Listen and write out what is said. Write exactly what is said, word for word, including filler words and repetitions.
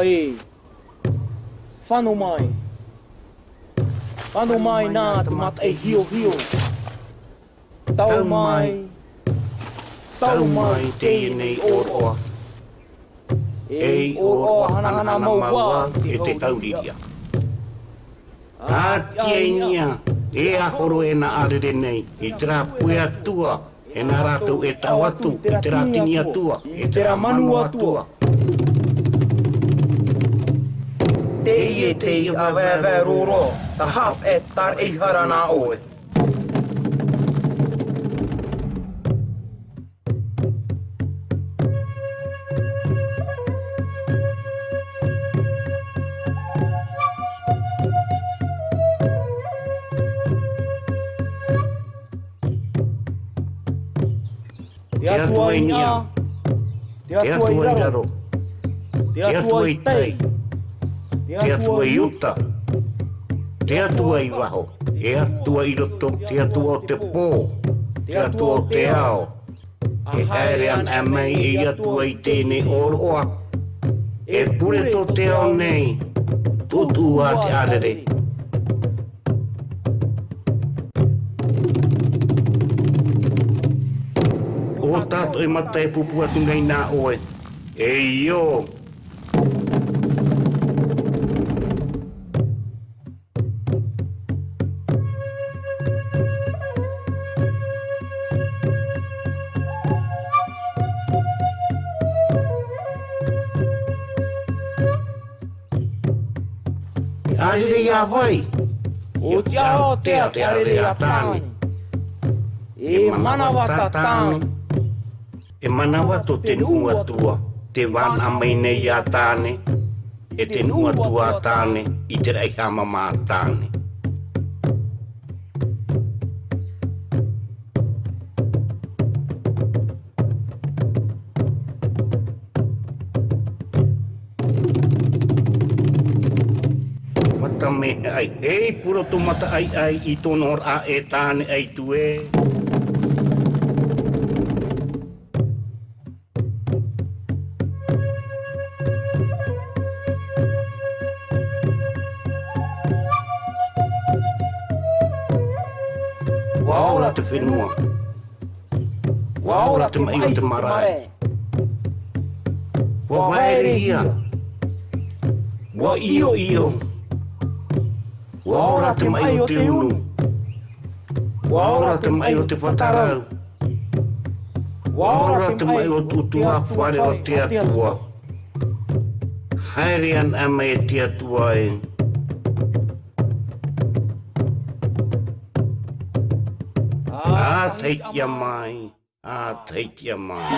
E, fano mai. Fano mai nā te mataʻi hiohio. Tau mai. Tau mai teie nei ʻōroʻa. Ei ʻōroʻa hanahana mau ā e te hauririʻa. ʻA tiʻa i niʻa, e ʻa horo e nā ʻārereʻa nei, i terā puhe atua, e nā rātou e taʻu atu, i terā tini atua, i terā manu atua. Teie te iʻa vaevae rōroa, tā Haf e tāraʻehara nā ʻoe. Te Atua i niʻa, te Atua i raro, te Atua i tai, te Atua i uta, te Atua i waho, te Atua i roto, te Atua o te pō, te Atua o te ao. E haere ana mai ei Atua i teie nei ʻōroʻa. E pure tō te ao nei, tuʻutuʻu ā te ʻārere. ʻO tā tō ʻoe mata e pūpū atu nei nā ʻoe. E io. ʻĀrereʻa vai. ʻO te ao tea te ʻārereʻa a Tāne. E manava tā Tāne. E manava tō te nuʻu atua, tē vānaʻa mai nei iā Tāne, e te nuʻu atua a Tāne, i te raʻi hāmama a Tāne. Mata mea ʻai, ei pure tō mata ʻaiʻai i tōna oraraʻa e Tāne ʻaitū ē. ʻUa ora te fenua. ʻUa ora te maʻi o te marae. ʻUa vaere ia. ʻUa ʻioʻio. ʻUa ora te maʻi o te unu. ʻUa ora te maʻi o te fatarau. ʻUa ora te maʻi o te ʻutuāfare o te Atua. Haere ana mai e te Atua ē. ʻA tae ʻia mai. ʻA tae ʻia mai.